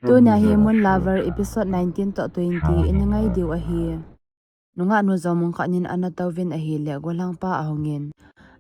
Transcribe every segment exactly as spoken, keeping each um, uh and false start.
Tunia hi Moon Lover episode nineteen toh twenty in ngai diu ahi. Nungah nu jong mun khat in ana touvin ahile, golhangpa ahungin,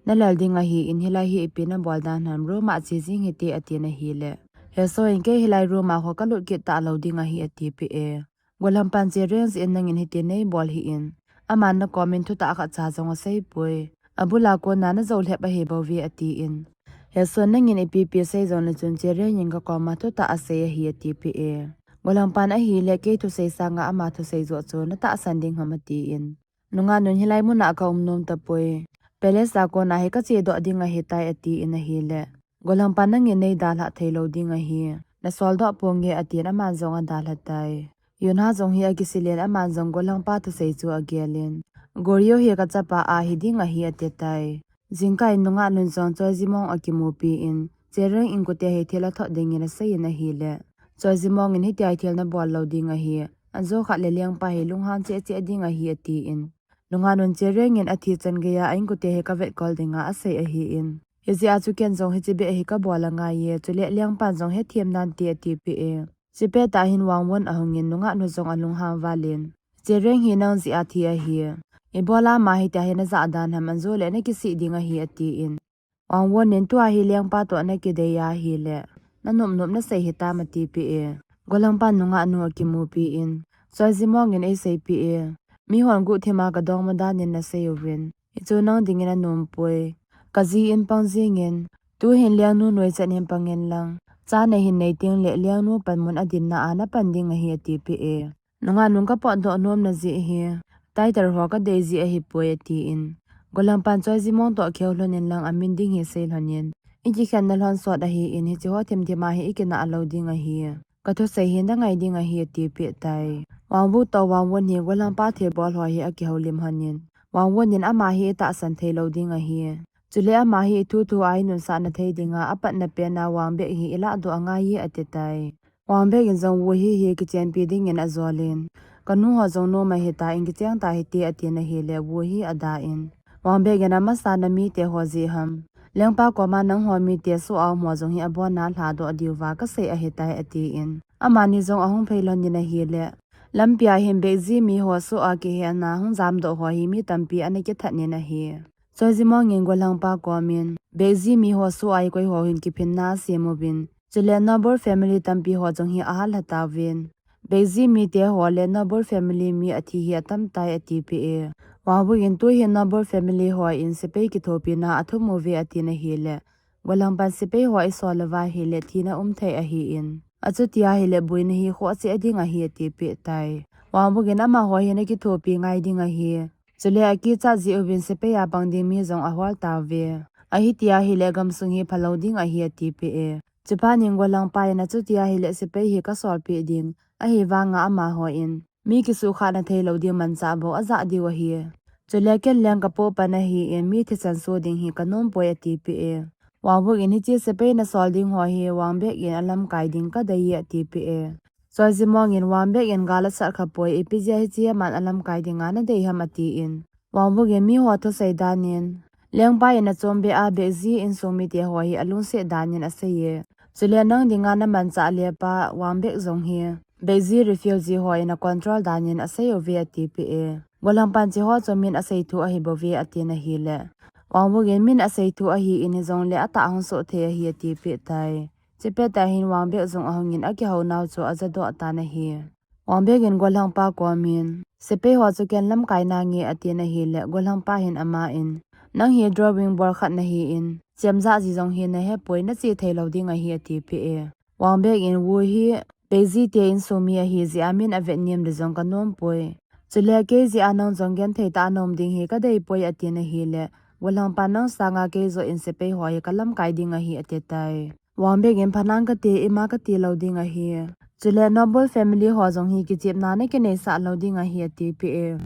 "Nalel ding ahin, hilai hi ipi nabol dan ham, room a che jing hite," atin ahile, Hae Soo in, "Kei hilai room a ho kalut kit talou ding ahi," atipeh e. Golhangpan, "Chereng jeh in nangin hiti neibol hih in, aman nakomin thutah khatcha jong aseipoi. Abul a kona najou lhep ahi bouve," atin. Hae Soo in, "Nangin ipi ipi sei jongle chun Chereng in kakoma thutah asei ahi," atipeh e. Golhangpan ahile, "Kei thusei sanga ama thusei joh chu natahsan ding ham?" atin. Nungah nun, "Hilai muna kaum nom tapoi. Palace a kona hi kachedoh ding ahitai," atin ahile, golhangpan, "Nangin neidalhah theilou ding ahi. Nasoldoh ponge," atin aman jong adalha tai. Yun Ha jong hi akisilen, aman jong golhangpa thusei chu agelin, "Goryo hi kachapa ahi ding ahi," ati tai. Jingkah in nungah nun jong Choi Ji Mong akimupi in, Chereng inkote hi thil athot dingin aseiyin ahile, Choi Ji Mong in, "Hitia hi thil nabol lou ding ahi. Ajo khat le lengpa hi lunghan cheh cheh ding ahi," atin. Nungah nun, "Chereng in athi chan geiya a inkote hi kavetkol dinga asei ahin. Hijeh a chu ken jong hiche beh hi kabol angaiye, chule lengpan jong hethem nante," atipeh e. Chepet tah hin Wang Won ahungin nungah nu jong alunghang valin, "Chereng hi nang jeh a thi ahi. Ibola ama hitia hi najah dan ham, ajo le nakisih ding ahi," atin. Wang Won in, "Tua hi lengpa toh nakidei ahile, nanop nop nasei hitam," atipeh e. Golhangpan nungah nu akimupi in, "Choi Ji Mong in eiseipeh e. Mihon guhthima kadongmo danin nasei uvin, hichu nang dingin anompoi. Kaji in pang jingin, tuhin lengnu nuichat in pangin lang, cha nahin nei tengle lengnu panmun a dinna a napan ding ahi," atipeh e. Nungah nun, "Kapotdoh nomna jeh hi title ho kadei jeh ahipoi," atin. Golhangpan Choi Ji Mong toh kihou lhonin lang amin ding hi sei lhonin, "Ikikhenna lhon sot ahin, hiche ho thimthim a hi ikinah lou ding ahi. Kathusei hi nangai ding ahi," atipeh tai. Wang Wook toh Wang Won hi golhangpa thilbol ho hi akihoulim lhonin, Wang Won in, "Ama hi itahsan theilou ding ahi. Chule ama hi ithu thu a inunsah na thei dinga apatna pena Wang Baek hi ilahdoh angaiye," ati tai. Wang Baek in jong Woo Hee hi kichenpi dingin ajolin, "Kanu ho jong nom ahitan, kicheng tahite," atin ahile Woo Hee adan, Wang Baek in, "Amasa namite ho jeh ham? Lengpa koma nangho mite soh a um ho jong hi abonna lhadoh diuva kasei ahitai," atin. Amani jong ahung phei lhonin ahile, lampia hin Baek Ji mi ho soh a kihetna hung jamdoh ho hi mi tampi ana kithat nin ahi. Choi Ji Mong in golhangpa komin, "Baek Ji mi ho soh a ikoi ho hin kiphinna asem uvin, chule noble family tampi ho jong hi ahallha tauvin. Baek Ji mite ho le noble family mi athi hi atamtai," atipeh e. Wang Wook in, "Tuhin noble family ho in sepai kithopina athum uve," atin ahile, golhangpan, "Sepai ho isol uva ahile thina um thei ahin, achuti ahile boina hi khoh cheh ding ahi," atipeh tai. Wang Wook in, "Amaho hi nakithopi ngai ding ahi. Chule akichat jeh uvin sepai a pang ding mi jong ahol tauve. Ahitia ahile gamsung hi phalou ding ahi," atipeh e. Chuphat in golhangpa in, "Achuti ahile sepai hi kasolpeh ding, ahivanga amaho in mi kisuhkhah na theilou ding manchah bou ajah diu ahi. Chule ken leng kapoh pan ahin, mi thisan soh ding hi kanompoi," atipeh e. Wang Wook in, "Hiche sepai nasol ding ho hi Wang Baek in alamkai ding kadei e," atipeh e. Choi Ji Mong in, "Wang Baek in gal asat khapoi, ipi jeh a hiche aman alamkai dinga nadei ham?" atin. Wang Wook in, "Miho thusei danin, lengpa in achom beh a Baek Ji insung mite ho hi alungset danin asei e. Chule nang dinga namanchah lepa Wang Baek jong hi Baek Ji refugee ho in acontrol danin asei uve," atipeh e. Golhangpan, "Hiche ho chu min asei thu ahi bouve," atin ahile, Wang Wook in, "Min asei thu ahin, hijongle atah hung soh thei ahi," atipeh tai. Chepet tah hin Wang Baek jong ahungin akihou nau chu ajadoh tan ahi. Wang Baek in golhangpa komin, "Sepai ho chu ken lamkai nange," atin ahile, golhangpa hin aman, "Nang hi drawing board khat nahin, chemjah ji jong hi nahepoi, nache theilou ding ahi," atipeh e. Wang Baek in, "Woo Hee Baek Ji te insung mi ahi jeh a min avet nem le jong kanompoi. Chule kei jeh a nang jong genthei tah a naum ding hi kadeipoi," atin ahile, golhangpan, "Nang sanga kei joh in sepai ho hi kalamkai ding ahi," ati tai. Wang Baek in, "Phanang kati, ima kati lou ding ahi. Chule noble family ho jong hi kichepna nakineisah lou ding ahi," atipeh e.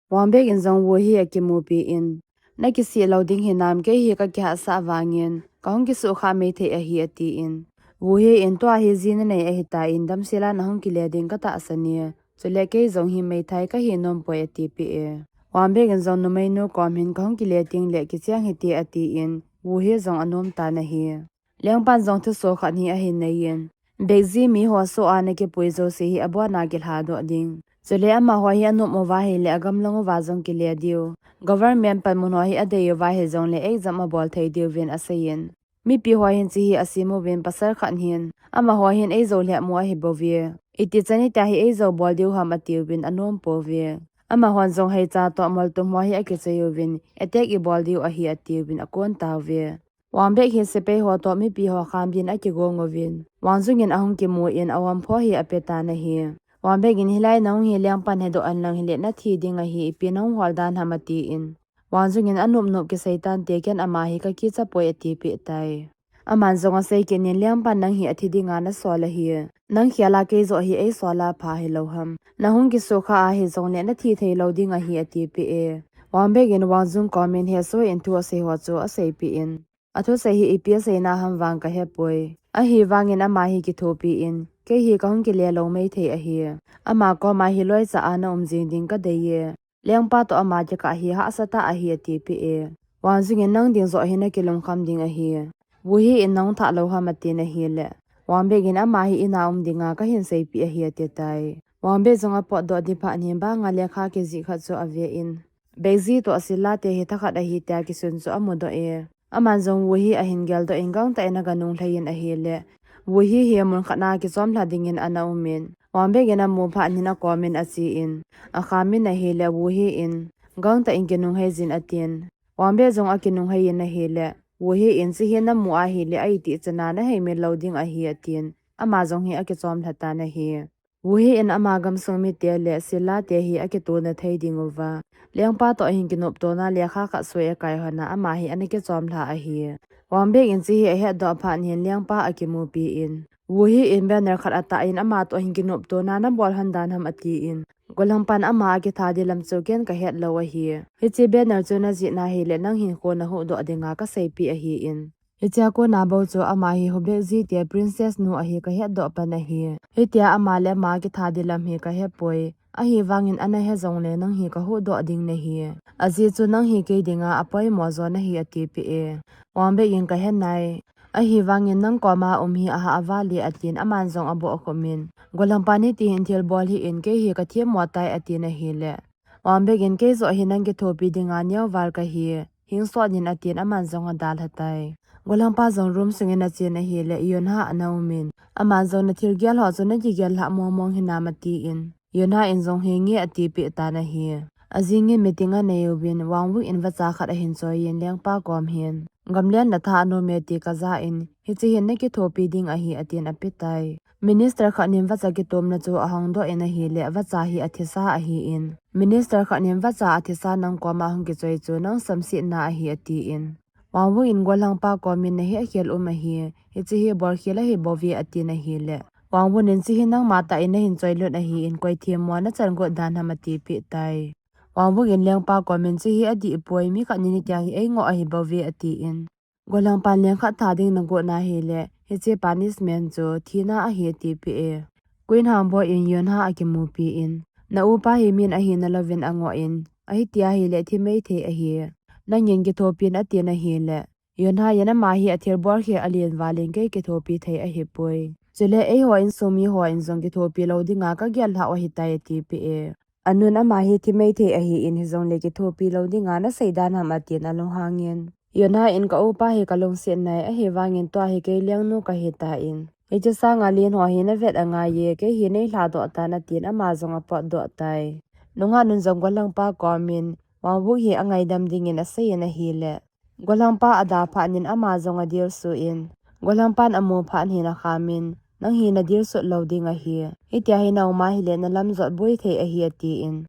Wang Baek in jong Woo Hee akimupi in, "Nakisih lou ding hinam, kei hi kakihahsah vangin kahung kisuhkhah mei thei ahi," atin. Woo Hee in, "Tua hi ji nanei ahitan, damsel a nahung kile ding katahsan e. Chule kei jong hi meithai kahi nompoi," atipeh e. Wang Baek in jong numeinu kom hin, "Kahung kile tengle kicheng hite," atin, Woo Hee jong anom tan ahi. Lengpan jong thuso khat hi ahin neiyin, Bekji mi ho soh a nakipui jouse hi abon a kilha doh ding. Chule amaho hi anop uva ahile agamlang uva jong kile diu. Government panmun ho hi adei uva hijongle exam abol thei diuvin aseiyin. Mipi ho hin hiche hi asim uvin pasal khat hin, amaho hin eijou lheh mu ahi bouve. Iti chan hitia hi eijou bol diu ham atiuvin anom pouve. Amahon jong hei cha toh moltum ho hi akichoi uvin, attack ibol diu ahi atiuvin akon tauve. Wangbek hi sepai ho toh mipi ho kham din akigong uvin. Wangjung in ahung kimu in a-wampho hi apetan ahi. Wangbek in hilai nahung hi lengpan hedoh henlang hile nathi ding ahi, ipi nahung hol dan ham atin. Wangjung in anop nop kisei tante, ken ama hi kakicha poi atipeh tai. Aman jong asei kit in, lengpan nang hi athi dinga nasol ahi. Nang khel a kei joh hi eisol a pha hilou ham. Nahung kisukha ahijongle nathi theilou ding ahi atipeh e. Wangbek in Wangjung kom in Haeseo in thu asei ho chu aseipeh in. Athusei hi ipi aseina ham vang kahepoi. Ahivangin ama hi kithopi in, kei hi kahung kile lou maithei ahi. Ama koma hi loicha a naum jing ding kadei e. Lengpa toh ama kikah hi hahsa tah ahi atipeh e. Wangjung in nang ding joh hi nakilungkham ding ahi. Wuhi in nahung thah lou ham atin ahile. Wangbek in ama hi in a um dinga kahin seipeh ahi atitai. Wangbek jong apotdoh ding phat in banga lekha kijih khat chu ave in. Bekji toh Sila te hi thakhat ahi tia kisun chu amudoh e. Aman jong Wuhi ahin geldoh in gangtah in aga nunglhai in ahile. Wuhi hi mun khat a kichomlha dingin ana um in. Wangbek in amu phat in akom in achen. Akham in ahile Wuhi in. Gangtah in kinunghei jin atin. Wangbek jong akinunghei in ahile. Wuhi in hiche hi namu ahile a iti chan a naheimil lou ding ahi atin. Ama jong hi akichomlha tan ahi. Wuhi in ama gamsung mite le Sila te hi akitona thei ding uva. Lengpa toh ahin kinoptona lekha khat soi akai hon a ama hi ana kichomlha ahi. Wangbek in hiche hi ahetdoh phat in lengpa akimupi in. Wuhi in banner khat atah in ama toh ahin kinoptona nabol hon dan ham atin. Golhangpan ama akitha ding lam chu ken kahet lou ahi. Hiche banner chu najih na hile nang hinkho nahuhdoh dinga kaseipeh ahin. Hichea kona bou chu ama hi Hubekji te princess nu ahi kahetdoh pan ahi. Hitia ama le ama kitha ding lam hi kahepoi. Ahivangin ana he jongle nang hi kahuhdoh ding nahi. Ajeh chu nang hi kei dinga apoimo jo nahi atipeh e. Wangbek in kahe nai. Ahivangin nang koma um hi ahah a val e atin aman jong abohkhup in. Golhangpan hiti hin thilbol hih in kei hi kathemmo tai atin ahile. Wangbek in kei joh hi nang kithopi dinga neo val kahi. Hing sot in atin aman jong adalha tai. Golhangpa jong room sungin achen ahile Yonha ana um in. Aman jong nathil gel ho chu nakigel lhah mong mong hinam atin. Yonha in jong henge atipeh tan ahi. Ajing in meeting anei uvin Wangwook in vacha khat ahin choi in lengpa kom hin. Gamlen na tha anom e ti kaja in. Hiche hin nakithopi ding ahi atin apetai. Minister khat in vacha kitomna chu ahongdoh in ahile vacha hi athisa ahin. Minister khat in vacha athisa nang koma hung kichoi chu nang samsetna ahi atin. Wangwook in golhangpa kom in nahi akhel um ahi. Hiche hi bolkhel ahi bouve atin ahile. Wangwook in hiche hi nangma tah in nahin choi lut ahin koi themmo nachan got dan ham atipeh tai. Wangwook in lengpa kom in hiche hi adih poi mi khat in hitia hi eingoh ahi bouve atin. Golhangpan lengkhat tha ding nagot na hile, hiche punishment chu thina ahi atipeh e. Queen Hangbok in Yonha akimupi in, na upa hi min ahina louvin angoh in, ahitia hile thi maithei ahi. Nangin kithopi in atin ahile. Yonha in ama hi athilbol khel alen val in kei kithopi thei ahipoi. Chule eiho insung mi hon jong kithopi lou dinga kagel lhah u ahitai atipeh e. Anun ama hi thi maithei ahin hijongle kithopi lou dinga nasei dan ham atin alunghang in. Yonha in ka upa hi kalungset nai ahivangin tua hi kei lengnu kahitan. Hiche sanga len ho hi navet angai e kei hi neilhadoh tan atin ama jong apotdoh tai. Nungah nun jong golhangpa kom in Wangwook hi angaidam dingin asei in ahile. Golhangpa ada phat in ama jong adilsu in. Golhangpan amu phat in akham in, nang hi nadilsut lou ding ahi. Hitia hi naum ahile nalamjot boi thei ahi atin.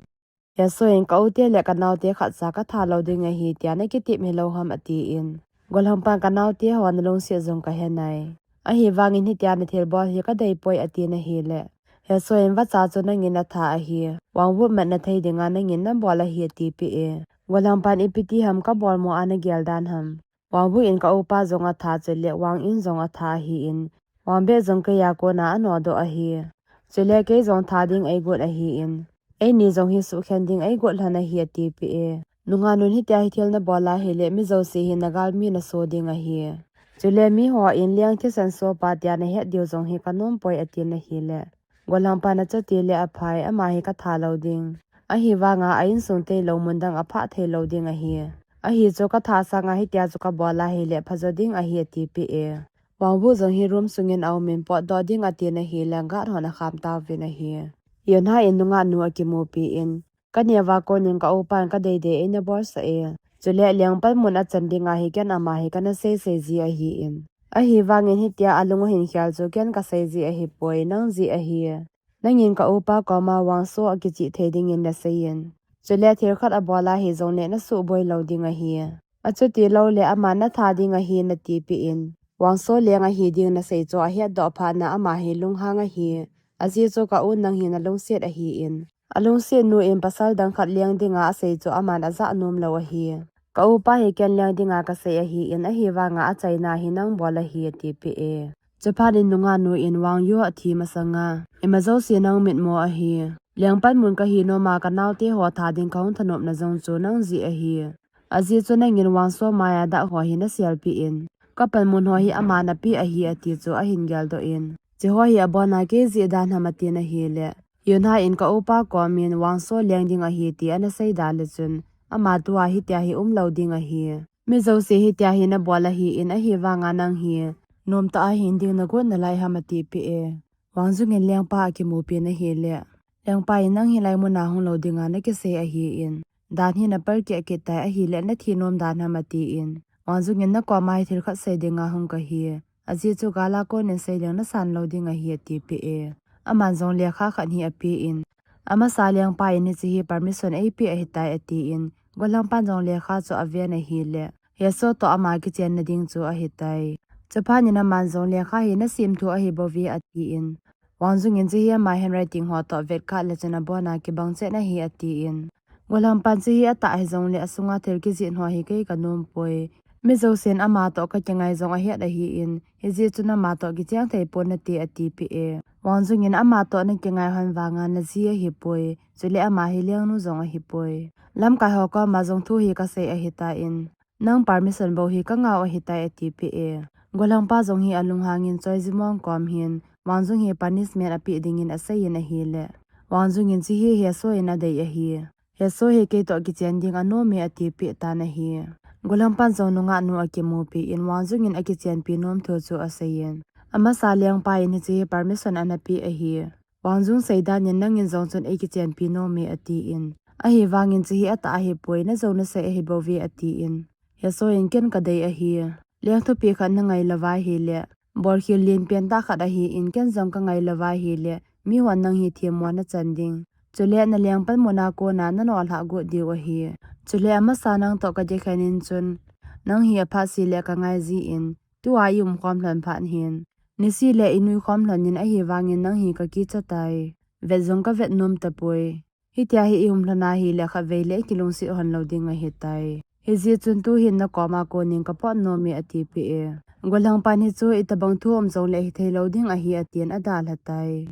Haeseo in ka u te le ka nao te khatcha katha lou ding ahi tia nakitep hilou ham atin. Golhangpan ka nao te ho nalungset jong kahe nai. Ahivangin hitia nathilbol hi kadei poi atin ahile. Haeseo in vacha chu nangin natha ahi. Wangwook mat nathei dinga nangin nabol ahi atipeh e. Golhangpan ipi ti ham kabol mo a nagel dan ham. Wangwook in ka upa jong atha chule Wang In jong atha ahin. Wangbek jong kei a kona anodoh ahi. Chule kei jong tha ding eigot ahin. Eini jong hi suhkhen ding eigot lhon ahi atipeh e. Nungah nun hitia hi thil nabol ahile mi jouse hi nagalmi naso ding ahi. Chule miho in Liang thisan sopa tia nahet diu jong hi kanom poi atin ahile, Golhangpan achuti le aphai, ama hi katha lou ding. Ahivanga a insung tailou mun dang aphah thei lou ding ahi. Ahi chu katha sanga hitia chu kabol ahile phajo ding ahi atipeh e. Wangvuk jong hi room sungin aumin potdoh ding atin ahile guard hon akham tauvin ahi. Yonha in nungah nu akimupi in, Kaneo a konin ka upan kadeidei eina bolsah e. Chule Liangpanmun achan dinga hi ken ama hi kana seisei ji ahin. Ahivangin hitia alung ahin khel chu ken kasei ji ahipoi, nang ji ahi. Nangin ka upa koma Wangso akichih thei dingin naseiyin. Chule thil khat abol ahi jongle nasuhboi lou ding ahi. Achuti loule ama natha ding ahi natipeh in. Wangso leng ahi ding nasei chu ahetdoh phatna ama hi lunghang ahi. Ajeh chu ka un nang hi nalungset ahin. Alungset nu in pasal dang khat leng dinga asei chu aman ajah nom lou ahi. Ka upa hi ken leng dinga kasei ahin, ahivanga achaina hi nang bol ahi atipeh e. Chuphat in nungah nu in Wangyo athi masanga, ima jouse nang mitmo ahi. Liangpanmun kahi noma kanaote ho tha ding kahung thanopna jong chu nang ji ahi. Ajeh chu nangin Wangso maiya dah ho hi naselpeh in, kapanmun ho hi aman apeh ahi ati chu ahin geldoh in, cheho hi abona kei jeh dan ham atin ahile, Yonha in ka upa komin Wangso leng ding ahi ti ana seida le chun, ama tua hitia hi umlou ding ahi. Mi jouse hitia hi nabol ahin, ahivanga nang hi nomtah a hin ding nagot nalai ham atipeh e. Wangjung in Liangpa akimupi in ahile, Liangpa in nang hilai muna hung lou dinga nakisei ahin, dan hi napalkeh kit tai ahile nathi nom dan ham atin, Wangjung in nakoma hi thil khat sei dinga hung kahi. Ajeh chu gal a konin seileng nasan lou ding ahi atipeh e. Aman jong lekha khat hi apen, amasa Liangpa in hiche hi permission eipeh ahitai atin, Golhangpan jong lekha chu aven ahile, Heso toh ama kichenna ding chu ahitai. Chuphat in aman jong lekha hi nasim thu ahibouve atin, Wangjung in hiche hi ama handwriting ho toh vetkah le chun abona kibang chet ahi atin, Golhangpan hiche hi atah hijongle asunga thil kijih ho hi kei kanom poi. Mi jousen ama toh kakingai jong ahet ahin, hijeh chun ama toh kicheng thei pon nate atipeh e. Wangjung in ama toh nakingai hon vanga naji ahipoi, chule ama hi lengnu jong ahipoi. Lamkai ho koma jong thu hi kasei ahitan, nang permission bou hi kangah u ahitai atipeh e. Golhangpa jong hi alunghangin Choi Jimong kom hin Wangjung hi punishment apeh dingin aseiyin ahile, Wangjung in hiche hi Heso in adei ahi. Heso hi kei toh kichen ding anom e atipeh tan ahi. Golhangpan jong nungah nu akimupi in Wangjung in akichenpi nom thu chu aseiyin, amasa Liangpa in hiche hi permission ana peh ahi. Wangjung seidan in nangin jong chun eikichenpi nom e atin, ahivangin hiche hi atah ahipoi, najou nasei ahibouve atin, Heso in ken kadei ahi. Leng thupi khat nangai louva ahile, bolkhel lenpen tah khat ahin, ken jong kangai louva ahile, mihon nang hi themmo nachan ding, chule nalengpanmun a kona nanolhah got diu ahi. Chule amasa nang toh kakikhen in chun, nang hi aphat seh le kangai jin, tua iumkhom lhon phat hin, niseh le inuikhom lhon in, ahivangin nang hi kakicha tai. Vet jong kavet nom tapoi. Hitia hi ium lhon ahile khatvei le ikilungset hon lou ding ahitai. Hijeh chun tuhin nakoma konin kapot nom e atipeh e. Golhangpan hichu itobang thu um jongle hithei lou ding ahi atin adalha tai.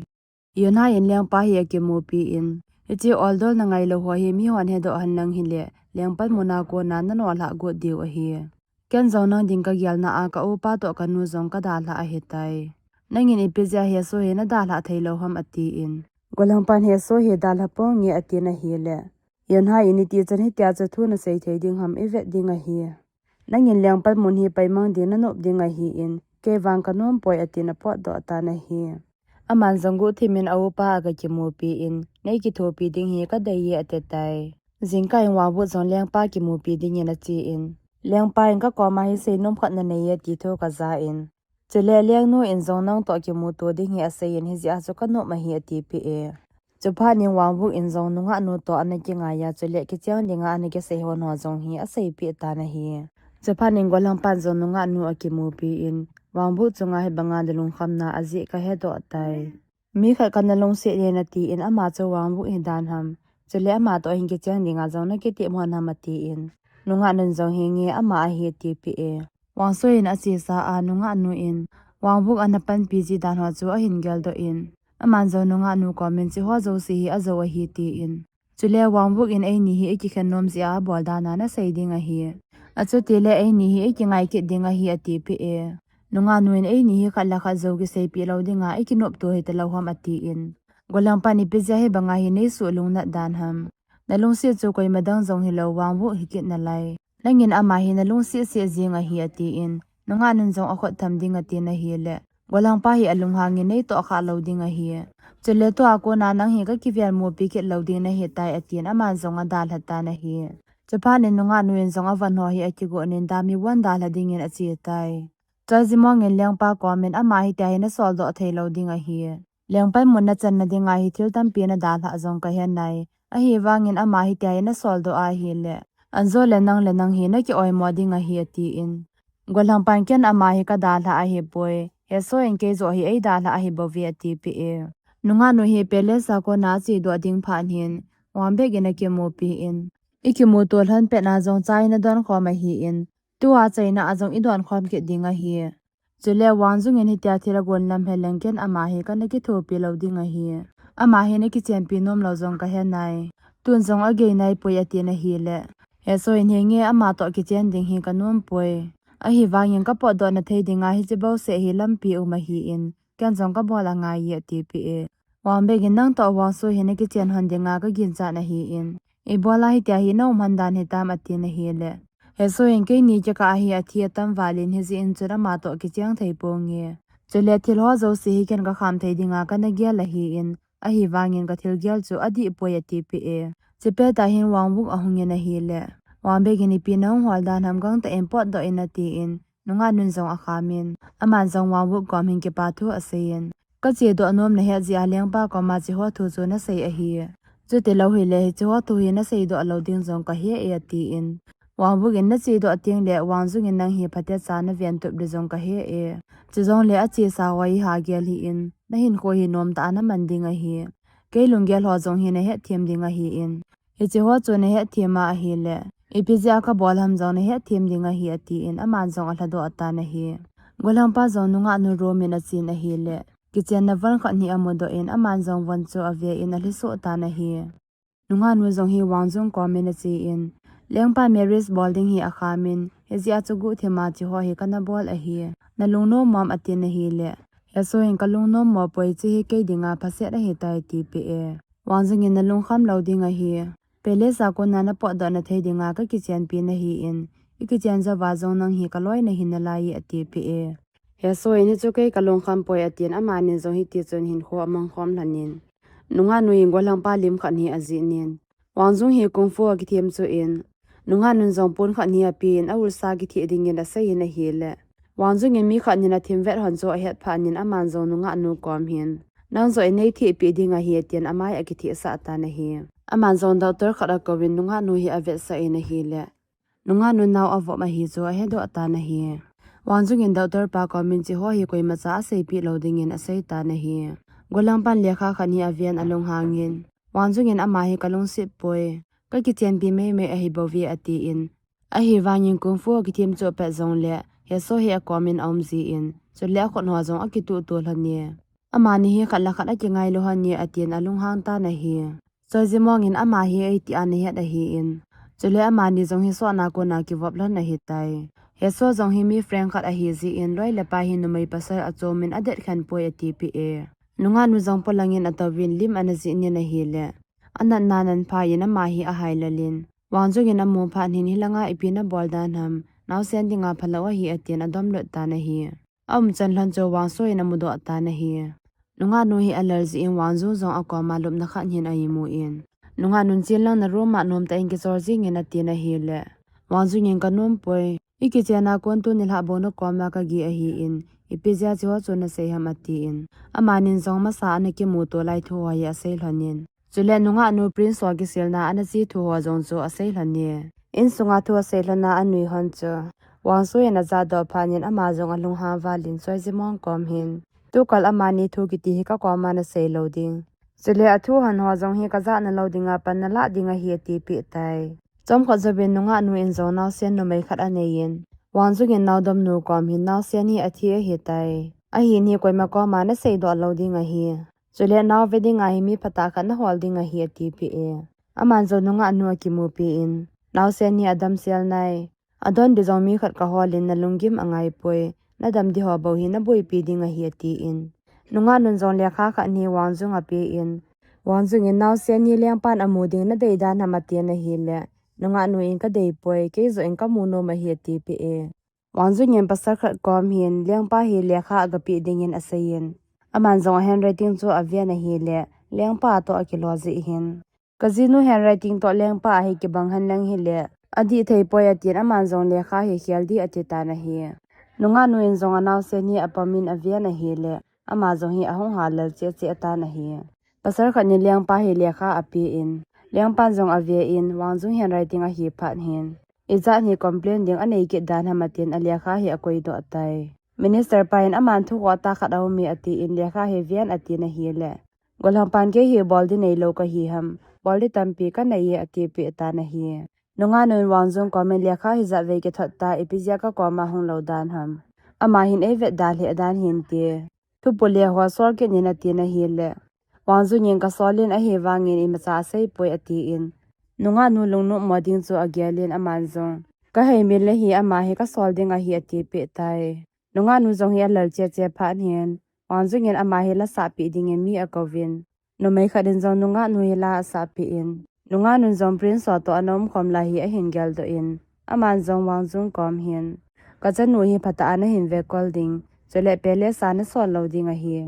Yonha in Liangpa hi akimupi in, hiche oldol nangai lou ho hi mihon hedoh hen lang hile, lengpanmun a kona nanolhah got diu ahi. Ken jong nang ding kagelna a ka upa toh kanu jong kadalhah ahitai. Nangin ipi jeh a Heso hi nadalhah thei lou ham atin, Golhangpan Heso hi dalha ponge atin ahile, Yonha in iti chan hitia chu thu nasei thei ding ham, ivet ding ahi. Nangin lengpanmun hi paimang ding nanop ding ahin, kei vang kanom poi atin apotdoh tan ahi. Aman jong guhthim in a upa aga kimupi in, nei kithopi ding hi kadei e ati tai. Jingkah in Wangvuk jong Lengpa kimupi dingin achen, Lengpa in kakoma hi seinom khat nanei e ti thu kajan, chule Lengnu in jong nang toh kimuto ding hi aseiyin hijeh a chu kanop ahi atipeh e. Chuphat in Wangvuk in jong nungahnu toh ana kingaiya chule kicheng dinga ana kisei hon ho jong hi aseipeh tan ahi. Chuphat in Golhangpan jong nungahnu akimupi in, Wangvuk chunga hibanga nalungkhamna ajeh kahedoh tai. Mi khat kana lungset e natin ama chu Wangvuk hidan ham, chule ama toh hin kicheng dinga jong nakitep hon ham atin, nungahnun jong henge ama ahi atipeh e. Wangso in achesa a nungahnu in Wangvuk ana panpi ji dan ho chu ahin geldoh in, aman jong nungahnu komin hiche ho jouse hi ajou ahi tin, chule Wangvuk in eini hi ikikhen nom jeh a abol dan a nasei ding ahi. Achutile eini hi eikingai kit ding ahi, atipeh e. Nungahnu in eini hi khat le khat jou kiseipeh lou dinga eikinopto hita lou ham, atin. Golhangpan ipi jeh a hibanga hi neisuh lungnat dan ham. Nalungset chu koima dang jong hilou, Wangwook hi kit nalai. Nangin ama hi nalungset set jing ahi, atin. Nungahnun jong akhut tham ding atin ahile, Golhangpa hi alunghangin neitoh khah lou ding ahi. Chule tua kona nang hi kakivel mupi kit lou ding nahitai, atin aman jong adalha tan ahi. Chuphat in nungahnu in jong avan ho hi akigonin dam ivon dalha dingin achetai. Choi Jimong in lengpa komin ama hitia hi nasoldoh thei lou ding ahi. Lengpa in mun nachanna dinga hi thil tampi nadalhah jong kahenai. Ahivangin ama hitia hi nasoldoh ahile, anjo le nang le nang hi naki oimo ding ahi, atin. Golhangpan ken ama hi kadalhah ahipoi. Heso in kei joh hi eidalhah ahibouve, atipeh e. Nungahnu hi palace a kona achedoh ding phat hin, Wangbek in akimupin, ikimuto lhon petna jong chai nadon khom ahin, tua chaina a jong idon khom kit ding ahi. Chule Wangjung in hitia thil agon lam heleng ken ama hi kana kithopi lou ding ahi. Ama hi nakichenpi nom lou jong kahenai. Tun jong agei naipoi, atin ahile, Heso in, henge ama toh kichen ding hi kanompoi. Ahivangin kapotdoh na thei dinga hiche bouseh hi lampi um ahin, ken jong kabol angaiye, atipeh e. Wangbek in, nang toh Wangsu hi nakichen lhon dinga kaginchat ahin, ibola hitia hi naum lhon dan hitam, atin ahile, Heso in, keini kikah a hi athi atam valin hijeh in chun ama toh kicheng thei ponge. Chule thil ho jouse hi ken kakham thei dinga kana gel ahin, ahivangin kathil gel chu adihpoi, atipeh e. Chepet a hin Wangwook ahungin ahile, Wangbek in, ipi nahung hol dan ham, gangtah in potdoh in, atin, nungahnun jong akhamin, aman jong Wangwook kom hin kipa thu aseiyin, kachedoh nom nahet jeh a lengpa koma hicheho thu chu nasei ahi. Chuti lou hile hicheho thu hi naseidoh lou ding jong kahe e, atin. Wangwook in, nachedoh tengle Wangjung in nang hi phatecha naventup ding jong kahe e. Chujongle achesa ho hi hagel hih in, nahinkho hi nomtah a naman ding ahi. Kei lunggel ho jong hi nahetthem ding ahin, hicheho chu nahetthem a ahile, ipi jeh a kabol ham jong nahetthem ding ahi, atin aman jong alhadoh tan ahi. Golhangpa jong nungahnu room in achen ahile, kichenna von khat hi amudoh in aman jong von chu avein alhisoh tan ahi. Nungahnu jong hi Wangjung komin achen, lengpa marriage bol ding hi akhamin, hijeh a chu guhthima hicheho hi kana bol ahi. Nalung nom mom, atin ahile, Heso in, kalung nommo poi, hiche hi kei dinga phaset ahitai, atipeh e. Wangjung in, nalungkham lou ding ahi. Palace a kona napotdoh na thei dinga kakichenpi nahin, ikichen jouva jong nang hi kaloi nahi nalaiye, atipeh e. Heso in, hichu kei kalungkham poi, atin amanin jong hitichun hinkho amangkhom lhonin, nungahnu in golhangpa lim khat hi ajihnin, Wangjung hi kung fu akithem chuin, nungahnun jong pon khat hi apen, aulsa kitheh dingin aseiyin ahile, Wangjung in mi khat nin athemvet lhon chu ahet phatnin aman jong nungahnu kom hin, nang joh in neithehpeh ding ahi, atin amai akithehsah tan ahi. Aman jong doctor khat akouvin nungahnu hi avetsah in ahile, nungahnun nao avop ahi chu ahedoh tan ahi. Wangjung in doctor pa komin hicheho hi koimacha aseipeh lou dingin aseitan ahi. Golhangpan lekha khat hi aven alunghangin, Wangjung in, ama hi kalungset poi, kakichenpi meimei ahibouve, atin, ahivangin kung fu akithem chu apet jongle Heso hi akomin aum jin, chule akhut ho jong akituhto lhone. Amani hi khat le khat akingailu lhone, atin alunghang tan ahi. Choi Jimong in, ama hi eiti a nahet ahin, chule amani jong hi sotna kona kivop lhon ahitai. Heso jong hi mi friend khat ahijeh in loi le pai hi numei pasal achomin adetkhen poi, atipeh e. Nungahnu jong polangin atouvin lim ana jihnin ahile, anatna nanpha in ama hi ahailalin, Wangjung in amu phatnin, hilanga ipi nabol dan ham, naosen dinga phalou ahi, atin adomlut tan ahi. Aumchan lhon chu Wangsu in amudoh tan ahi. Nungahnu hi alal jeh in Wangjung jong akoma lupna khat hin aimun, nungahnun chenlang na room a nomtah in kichol jengin, atin ahile, Wangjung in, kanompoi, ikichenna kon tuni lhah bou nakoma kageh ahin, ipi jeh a hicheho chu nasei ham, atin, amanin jong masa ana kimuto lai thu ho hi asei lhonin, chule nungahnu Prince ho kiselna ana che thu ho jong chu asei lhone. Insunga thu asei lhona anui lhon chu Wangsu in ajahdoh phatnin ama jong alunghang valin Choi Jimong kom hin, tukal amani thu kiti hi kakoma nasei lou ding, chule athu lhon ho jong hi kajahna lou dinga pan nalah ding ahi, atipeh tai. Chomkhat jouvin nungahnu in jong naosen numei khat aneiyin, Wangjung in naodomnu kom hin naosen hi athi ahitai. Ahin hi koima koma naseidoh lou ding ahi. Chule nao ve dinga hi mi phatah khat nahol ding ahi, atipeh e. Aman jong nungahnu akimupin, naosen hi adamsel nai, Adon di jong mi khat kahol in nalunggim angaipoi. Nadam di ho bou hi naboipi ding ahi atin. Nungahnun jong lekha khat ni Wangjung apen. Wangjung in naosen hi lengpan amu ding nadei dan ham atin ahile. Nungahnu in kadeipoi, kei joh in kamu nom ahi atipeh e. Wangjung in pasal khat kom hin, lengpa hi lekha agapeh dingin aseiyin. Aman jong a handwriting chu aven ahile, lengpa toh akilo jeh hin. Kajinu handwriting toh lengpa ahi kibang henlang hile, adih theipoi atin aman jong lekha hi khel ding atitan ahi. Nungahnu in jong anaosen hi apomin aven ahile, ama jong hi ahung halel cheh cheh atan ahi. Pasal khat nin lengpa hi lekha apen, lengpan jong aven, Wangjung handwriting ahi phat hin. Ijat hi complain ding anei kit dan ham atin alekha hi akoidoh tai. Minister pa in aman thu khat khat aume atin lekha hi ven atin ahile. Golhangpan kei hi bol ding neilou kahi ham, bol ding tampi kaneiye atipeh tan ahi. Nungahnun Wangjung komin lekha hijat vei kithot ta ipi jeh a kakoma hunglou dan ham. Ama hin eivet dalheh dan hinte. Thupu le ho sol kit in atin ahile. Wangjung in kasol in ahivangin imacha aseipoi atin. Nungahnu lungnopmo ding chu agel in aman jong. Kaheimil le hi ama hi kasol ding ahi atipeh tai. Nungahnu jong hi alel cheh cheh phat hin. Wangjung in ama hi la sahpeh dingin mi akouvin. Numei khat in jong nungahnu hi la asahpeh in. Nungahnun jong Prince ho toh ana umkhom lai hi ahin geldoh in. Aman jong Wangjung kom hin. Kachanu hi phatah a nahin vekol ding. Chule palace a nasol lou ding ahi.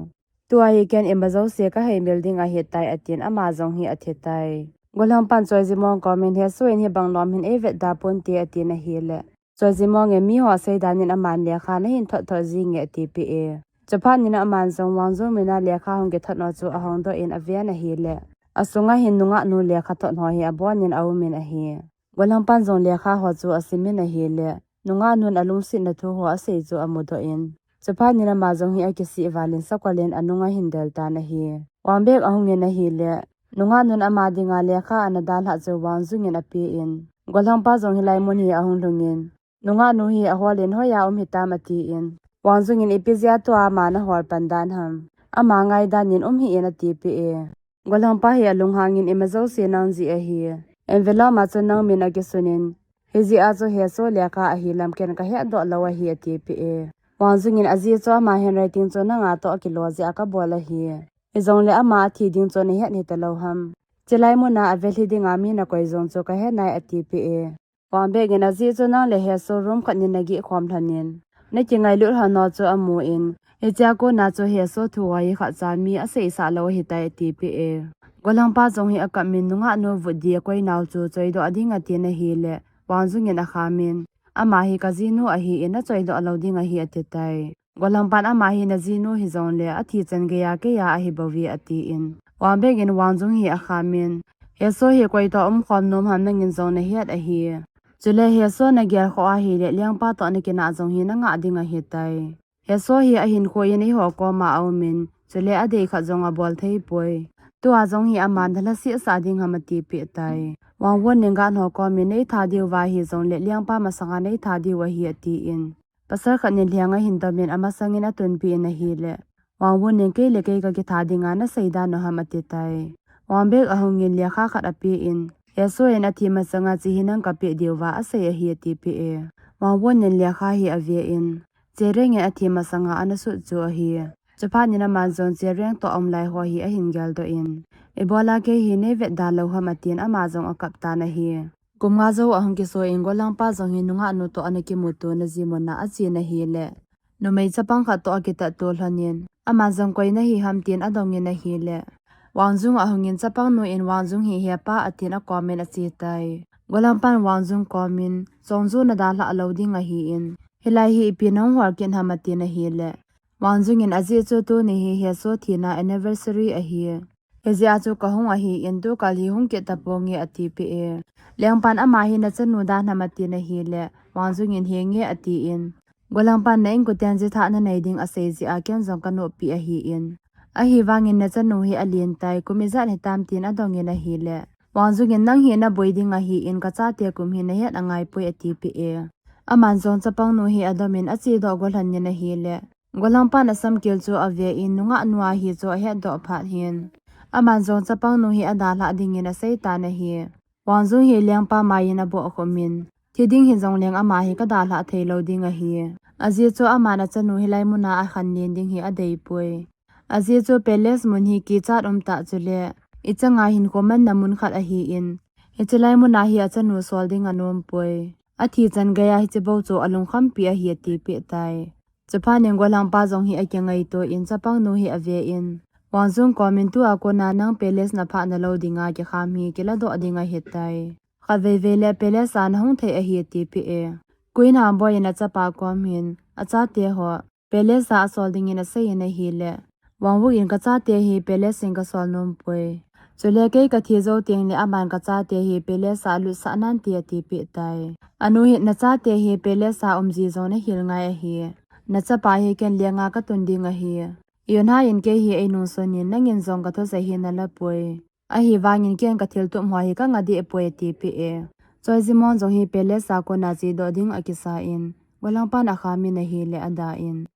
Tua hi ken imajouse kaheimil ding ahitai atin ama jong hi athi tai. Golhangpan Choi Ji Mong komin Hae Soo in hibang nom hin eivet da ponte atin ahile. Choi Ji Mong in miho asei dan in aman lekha nahin thot thot jinge atipeh e. Chuphat nin aman jong Wangjung mina lekha hung kithot ho chu ahongdoh in aven ahile. Asunga hin nungahnu lekha thot ho hi abonin aumin ahi. Golhangpan jong lekha ho chu asimin ahile. Nungahnun alungsetna thu ho asei chu amudoh in. Chuphat nin ama jong hi akisih valin sakol in anung ahin del tan ahi. Wangbek ahungin ahile. Nungahnun ama dinga lekha ana dalhah chu Wangjung in apen. Golhangpa jong hilai mun hi ahung lhungin. Nungahnu hi ahol in hoiya um hitam atin. Wangjung in ipi jeh a tua ama nahol pan dan ham. Ama ngaidan in um hih in atipeh e. Golhangpa hi alunghangin imajouse nang jeh ahi. Envelope a chu nang min akisun in. Hijeh a chu Hae Soo lekha ahi lam ken kahetdoh lou ahi atipeh e. Wangjung in ajeh chu ama handwriting chu nanga toh akilo jeh a kabol ahi. Hijongle ama athi ding chu nahet hita lou ham. Chulai muna avelhi dinga mi nakoi jong chu kahenai atipeh e. Wangbek in ajeh chu nang le Hae Soo room khat nin nageh khom lhonin. Nakingailut lhon ho chu amun. Hichea kona chu Hae Soo thu ho hi khatcha mi aseisah lou ahitai atipeh e. Golhangpa jong hi akap min nungahnu vut dia akoi nau chu choidoh ding atin ahile. Wangjung in akhamin. Ama hi kajinu ahin nachoidoh lou ding ahi atitai. Golhangpan ama hi najinu hijongle athi chan geiya keiya ahi bouve atin. Wangbek in Wangjung hi akhamin. Hae Soo hi koi toh umkhom nom ham nangin jong nahet ahi. Chule Hae Soo nagel khoh ahile lengpa toh nakinah jong hi nangah ding ahitai. Hae Soo hi ahinkho in eiho koma aumin. Chule adei khat jong abol theipoi. Tua jong hi aman dalha sehsah ding ham atipeh tai. Wang Won in guard ho komin neitha diuva hijongle lengpa masanga neitha diu ahi atin. Pasal khat nin lheng ahin domin amasangin atunpeh in ahile. Wang Won in kei le kei kakitha dinga nasei dan u ham atitai. Wangbek ahungin lekha khat apen. Hae Soo in athi masanga che hi nang kapeh diuva asei ahi atipeh e. Wang Won in lekha hi aven. Che Reng in athi masanga ana sut chu ahi. Chuphat nin aman jong Che Reng toh aumlai ho hi ahin geldoh in. Ibola kei hi neivet da lou ham atin ama jong akap tan ahi. Kum nga jou ahung kiso in Golhangpa jong hi nungahnu toh ana kimuto naji muna achen ahile. Numei chapang khat toh akitatto lhonin. Ama jong koi nahi ham tin adongin ahile. Wangjung ahungin chapangnu in Wangjung hi hepa atin akomin achetai. Golhangpan Wangjung komin, Chongju nadalhah lou ding ahin. Hilai hi ipi nahung hol kit ham atin ahile. Wangjung in ajeh chu tuni hi Hae Soo thina anniversary ahi. Hijeh a chu kahung ahin tukal hi hung kit taponge atipeh e. Lengpan ama hi nachanu dan ham atin ahile. Wangjung in henge atin. Golhangpan na inkoten jithah nanei ding asei jeh a ken jong kanoppeh ahin. Ahivangin nachanu hi alen tai kum ijat hitam tin adongin ahile. Wangjung in nang hi naboi ding ahin kachate kum hi nahet angaipoi atipeh e. Aman jong chapangnu hi adomin achedoh golhon in ahile. Golhangpan asamkil chu aven nungahnu ahi chu ahetdoh phat hin. Aman jong chapangnu hi adalhah dingin aseitan ahi. Wangjung hi lengpa maiyin abohkhumin. Thi ding hijongleng ama hi kadalhah theilou ding ahi. Ajeh chu aman achanu hilai muna akhan len ding hi adeipoi. Ajeh chu palace mun hi kichat umtah chuleh, ichanga hinkho manna mun khat ahin, hiche lai muna hi achanu sol ding anompoi. Athi chan geiya hiche bou chu alungkhampi ahi atipeh tai. Chuphat in gollhangpa jong hi akingaito in chapangnu hi aven, Wangjung komin tua kona nang palace naphah nalou dinga kikham hi kiladoh ding ahitai. Khatvei vei le palace a nahung thei ahi atipeh e. Queen Hanboi in achapa kom hin, achate ho palace a asol dingin aseiyin ahileh, Wangwook in kachate hi palace in kasol nompoi. Chule kei kathi jou tengleh aman kachate hi palace a alutsah nante atipeh tai. Anu hin nachate hi palace a umji jong nahil ngai ahi. Nachapa hi ken lenga katun ding ahi. Yonha in kei hi einungsun in nangin jong kathusei hi nalapoi. Ahivangin ken kathiltup ho hi kanga dehpoi atipeh e. Choi Jimon jong hi palace a kona chedoh ding akisa in, gollhangpan akhamin ahileh adan.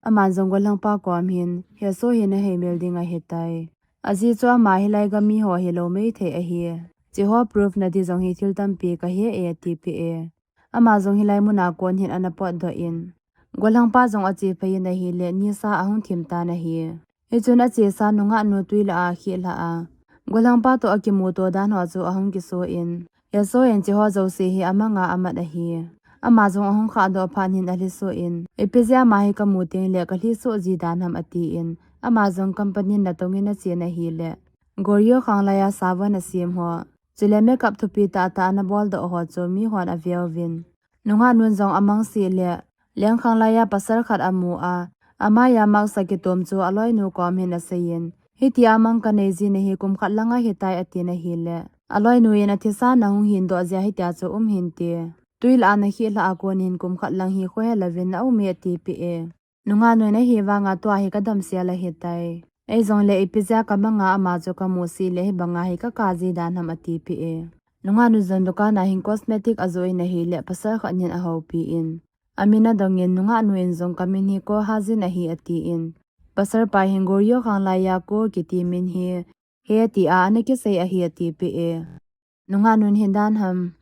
Aman jong gollhangpa kom hin, Hae Soo hi naheimil ding ahitai. Ajeh chu ama hilai gam miho hilou maithei ahi. Hicheho proof nadi jong hi thil tampi kahe e atipeh e. Ama jong hilai muna kon hin ana potdoh in, gollhangpa jong achephei in ahileh nisa ahung thim tan ahi. Hichun achesa nungahnu twi lah a akhih lhah a, gollhangpa toh akimuto dan ho chu ahung kiso in, Hae Soo in hicheho jouse hi amanga amat ahi. Ama jong ahung khahdoh phat in alhisoh in, ipi jeh a ama hi kamu tengleh kalhisoh ji dan ham atin, ama jong company natong in achen ahileh, Goryeo khanglai a savon asem ho, chule makeup thupi tahtah ana boldoh ho chu mihon aveuvin, nungahnun jong amangse leh, lengkhanglai a pasal khat amu a, amai a mask akitom chu aloinu kom hin aseiyin, hitia mang kanei ji nahi kum khat lang ahitai atin ahileh, aloinu in athisa nahung hindoh jeh a hitia chu um hinte. Twi lah a nakhih lhah a konin kum khat lang hi khohe louvin naum e atipeh e. Nungahnu in ahivanga tua hi kadamsel ahitai. Eijongleh ipi jeh a kamanga ama chu kamusi leh hibanga hi kaka ji dan ham atipeh e. Nungahnu jong dukan a hin cosmetic ajoh in ahileh pasal khat in ahoupi in, amin adongin nungahnu in jong kamin hi Ko Hajin ahi atin, pasalpa hin Goryeo khanglai a Ko kiti min hi Hae tia ana kisei ahi atipeh e. Nungahnun hidan ham,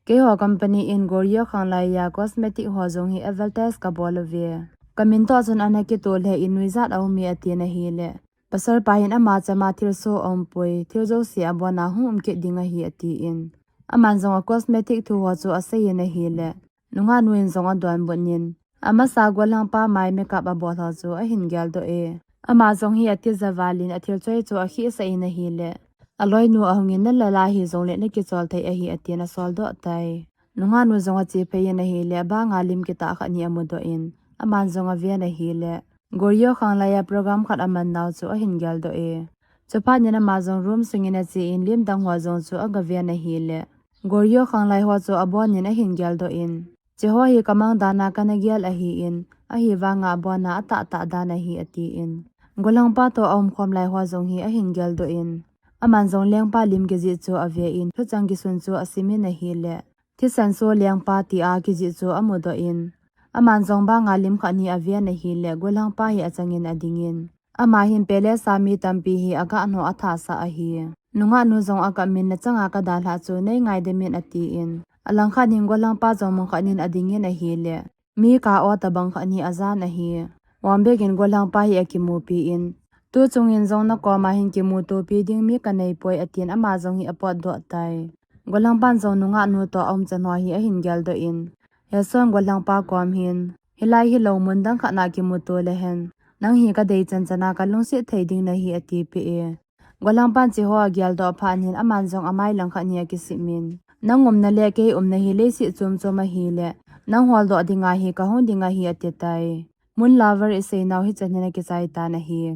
keiho company in Goryeo khanglai a cosmetic ho jong hi advertise kabol uve. Kamin toh chun ana kitoh lheh in nuijat aum e atin ahileh, pasalpa hin ama chama thilsoh aumpoi, thil jouse abona hung um kit ding ahi atin, aman jong a cosmetic thu ho chu aseiyin ahileh, nungahnu in jong adonbut in, amasa gollhangpa mai makeup abol ho chu ahin geldoh e. Ama jong hi atija val in athil choi chu akhihsah in ahileh, aloinu ahungin nalala hijongleh nakichol thei ahi atin asoldoh tai. Nungahnu jong achephei in ahileh, banga lim kitah khat hi amudoh in, aman jong aven ahileh, Goryeo khanglai a program khat amannau chu ahin geldoh e. Chuphat in ama jong room sungin achen lim dang ho jong chu agaven ahileh, Goryeo khanglai ho chu abonin ahin geldoh in, hicheho hi kamang dan a kana gel ahin, ahivanga abona atahtah dan ahi atin, gollhangpa toh aumkhom lai ho jong hi ahin geldoh in, aman jong lengpa lim kijih chu aven thucheng kisun chu asimin ahileh, thisan so lengpa tia kijih chu amudoh in, aman jong banga lim khat hi aven ahileh gollhangpa hi achangin adingin, ama hin palace a mi tampi hi agahnoh athasah ahi. Nungahnu jong akapmin nachanga kadalhah chu neingaidam in atin, alangkhat in gollhangpa jong mun khat in adingin ahileh, mi ka o tobang khat hi ajan ahi. Wangbek in gollhangpa hi akimupi in, tuchung in jong nakoma hin kimutopi ding mi kaneipoi atin ama jong hi apotdoh tai. Gollhangpan jong nungahnu toh aumchan ho hi ahin geldoh in, Hae Soo in gollhangpa kom hin, hilai hilou mun dang khat na kimuto lehen, nang hi kadei chanchan a kalungset thei ding nahi atipeh e. Gollhangpan hicheho ageldoh phat in aman jong amai langkhat hi akisipmin, nang umna le kei umna hi leiset chom chom ahileh, nang holdoh dinga hi kahung ding ahi atitai. Moon lover iseinau hichan hin akichai tan ahi.